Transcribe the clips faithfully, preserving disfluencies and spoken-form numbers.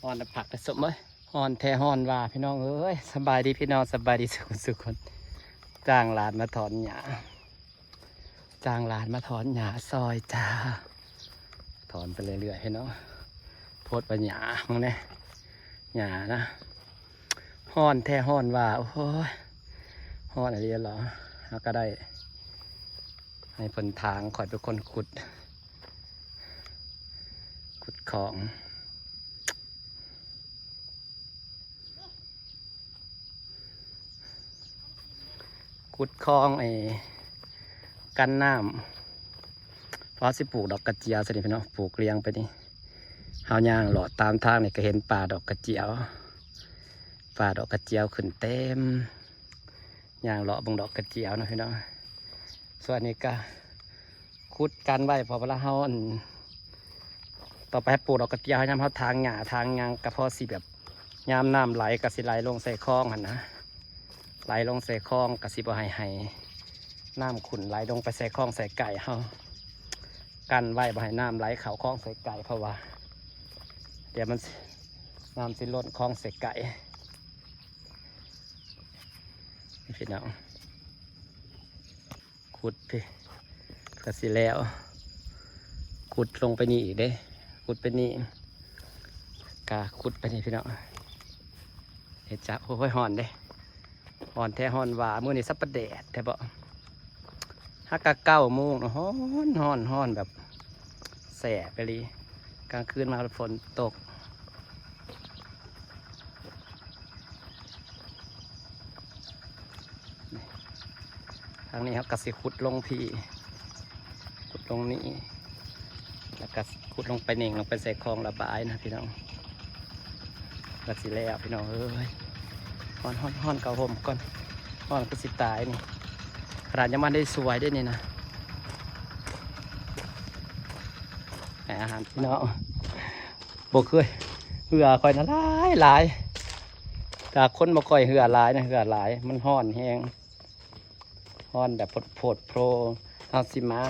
ฮ้อนผักกระสมเอ้ย ฮ้อนแท้ฮ้อนว่าพี่น้องเอ้ย สบายดีพี่น้อง สบายดีสุขสุขคน จ้างหลานมาถอนหญ้า จ้างหลานมาถอนหญ้าซอยจ้า ถอนไปเรื่อยๆพี่น้อง โพดว่าหญ้ามึงเนี่ย หญ้านะ ฮ้อนแท้ฮ้อนว่า โอ้ย ฮ้อนอะไรเหรอ แล้วก็ได้ ให้เพิ่นถาง ข่อยเป็นคนขุด ขุดของ ขุดของไอ้ กันน้ำ เพราะสิปลูกดอกกระเจียวสิพี่น้อง ปลูกเรียงไปนี่ เฮาย่างเลาะตามทางนี่ก็เห็นป่าดอกกระเจียว ป่าดอกกระเจียวขึ้นเต็ม ย่างเลาะเบิ่งดอกกระเจียวนะพี่น้อง ส่วนนี้ก็ขุดกันไว้ เพราะเวลาเฮาอัน ต่อไปปลูกดอกกระเจียว ยามเฮาถางหญ้าถางหยังก็พอสิแบบ ยามน้ำไหลก็สิไหลลงใส่คลองหั่นนะ ไหลลงใส่คลองก็สิบ่ให้ ให้น้ำขุ่นไหลลงไปใส่คลองใส่ไก่เฮา กันไว้บ่ให้น้ำไหลเข้าคลองใส่ไก่ เพราะว่า เดี๋ยวมันสิ น้ำสิล้นคลองใส่ไก่ พี่น้อง ขุดพี่ ก็สิแล้ว ขุดลงไปนี่อีกเด้ ขุดไปนี่ กะขุดไปนี่พี่น้อง เฮ็ดจ้ะ โอ้ย ฮ้อนเด้ ฮ้อนแท้ฮ้อนว่า มื้อนี้สัปดาห์แดดแท้บ่ ฮักกะเก้าโมงเนาะ ฮ้อน ฮ้อน ฮ้อนแบบ แสบไปเลย กลางคืนมาฝนตก ทางนี้เฮาก็สิขุดลงพี้ ขุดลงนี่ แล้วก็ขุดลงไปเน่งลงไปใส่คลองระบายนะพี่น้อง ก็สิแล้วพี่น้องเอ้ย ฮ้อน ฮ้อน ฮ้อน เข้าห่มก่อน ฮ้อนก็สิตายนี่ ขนาดยังมาได้สวยได้นี่นะ ให้อาหารพี่น้อง บ่เคย เหื่อข่อยนะหลายหลาย แต่คนบ่ค่อยเหื่อหลายนะ เหื่อหลาย มันฮ้อนแฮง ฮ้อนแบบโพดโพดโพร เฮาสิมา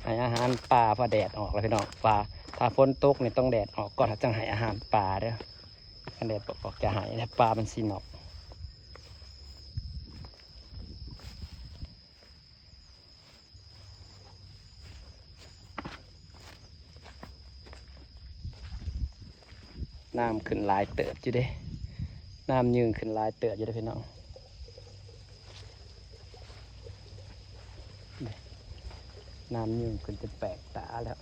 ให้อาหารปลา พอแดดออกแล้วพี่น้อง ปลา ถ้าฝนตกนี่ต้องแดดออกก่อน เฮาจั่งให้อาหารปลาเด้อ คันแดดบ่ออกจะให้ แล้วปลามันสินอก น้ำขึ้นหลายเติบอยู่เด้ น้ำยืงขึ้นหลายเติบอยู่เด้พี่น้อง น้ำยืงขึ้นจนแปลกตาแล้ว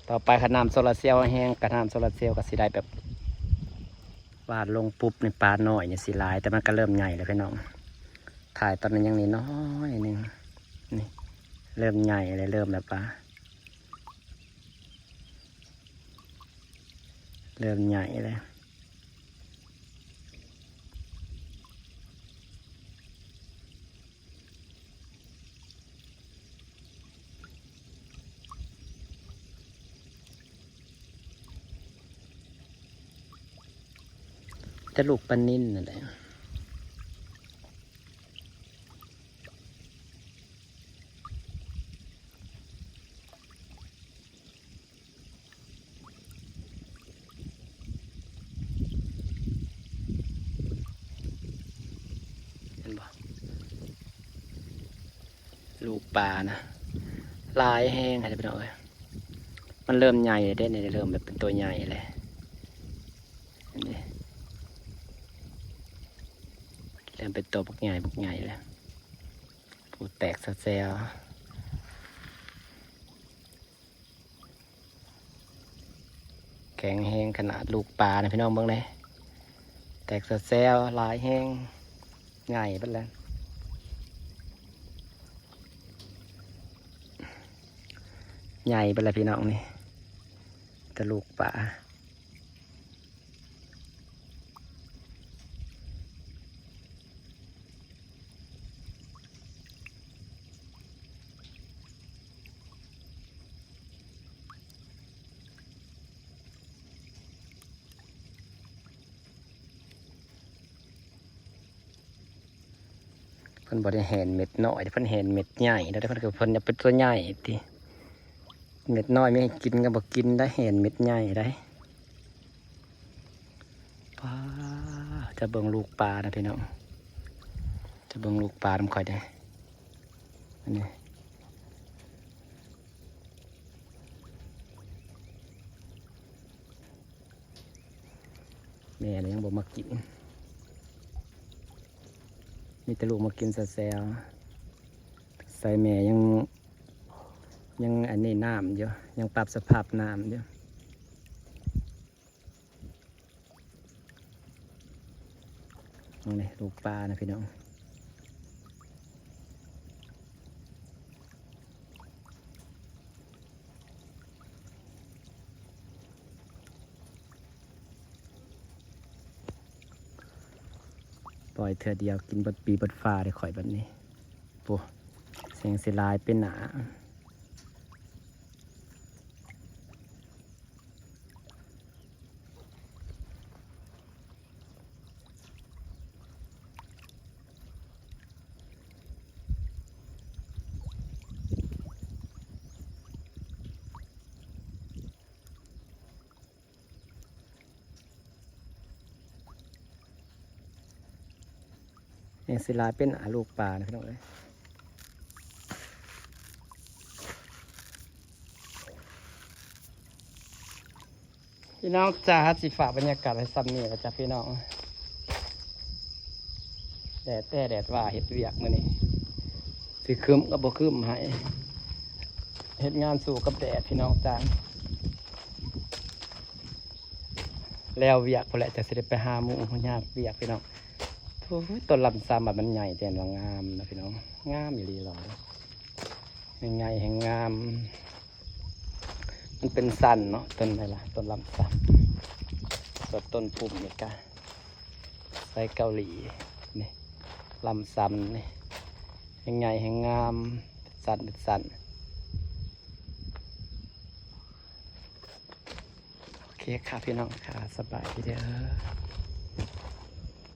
ต่อไปคันน้ำโซลาร์เซลล์แฮง กับน้ำโซลาร์เซลล์ก็สิได้แบบ หว่านลงปุ๊บนี่ปลาน้อยนี่สิหลาย แต่มันก็เริ่มใหญ่แล้วพี่น้อง ถ่ายตอนนั้นยังน้อยๆหนึ่ง นี่ เริ่มใหญ่เลย เริ่มแบบว่า เริ่มใหญ่เลย แต่ลูกปลานิลนั่นแหละ เห็นบ่ ลูกปลานะ หลายแฮงอะพี่น้องเอ้ย มันเริ่มใหญ่เลยเด้ นี่เริ่มแบบเป็นตัวใหญ่เลย เห็นดิ เริ่มเป็นตัวบักใหญ่บักใหญ่แล้ว ผู้แตกซะแซว แข็งแฮงขนาดลูกปลานะพี่น้องเบิ่งเลย แตกซะแซวหลายแฮง ใหญ่เบิดแล้ว ใหญ่เบิดแล้วพี่น้องนี่ แต่ลูกปลา เพิ่นบ่ได้แหนเม็ดน้อย เพิ่นแหนเม็ดใหญ่ แล้วเพิ่นก็ เพิ่นจะเป็นตัวใหญ่ติ เม็ดน้อยไม่ให้กินก็บอกกินได้ เห็นเม็ดใหญ่ได้ ป้า จะเบิ่งลูกปลานะพี่น้อง จะเบิ่งลูกปลานำข่อยเด้ อันนี้ แม่น่ะยังบ่มากิน มีแต่ลูกมากินแซวๆ ใส่แม่ยัง ยังอันนี้น้ำอยู่ ยังปรับสภาพน้ำอยู่ นี่ลูกปลานะพี่น้อง ปล่อยเทื่อเดียวกินเบิดปีเบิดฟ้าเลยข่อยแบบนี้ โอ้ แฮงสิหลายไปหนา แฮงสิหลายไปหนาลูกปลานะพี่น้องเอ้ย พี่น้องจ๋า สิฝากบรรยากาศไว้ส่ำนี้ละจ้ะพี่น้อง แดดแท้แดดว่า เฮ็ดเวียกมื้อนี้ สิครึ้มก็บ่ครึ้มให้ เฮ็ดงานสู้กับแดดพี่น้องจ๋า แล้วเวียกพุ้นแหละ จะสิได้ไปหาหมู่ ยากเวียกพี่น้อง โอ้ย ต้นลำซำบัดมันใหญ่แต่ว่างามนะพี่น้อง งามอีหลีหลาย แฮงใหญ่แฮงงาม มันเป็นสันเนาะ ต้นอะไรล่ะ ต้นลำซำ ส่วนต้นพุ่มนี่กะ ไซเกาหลี นี่ ลำซำนี่ แฮงใหญ่แฮงงาม เป็นสันเป็นสัน โอเคค่ะพี่น้องค่ะ สบายดีเด้อ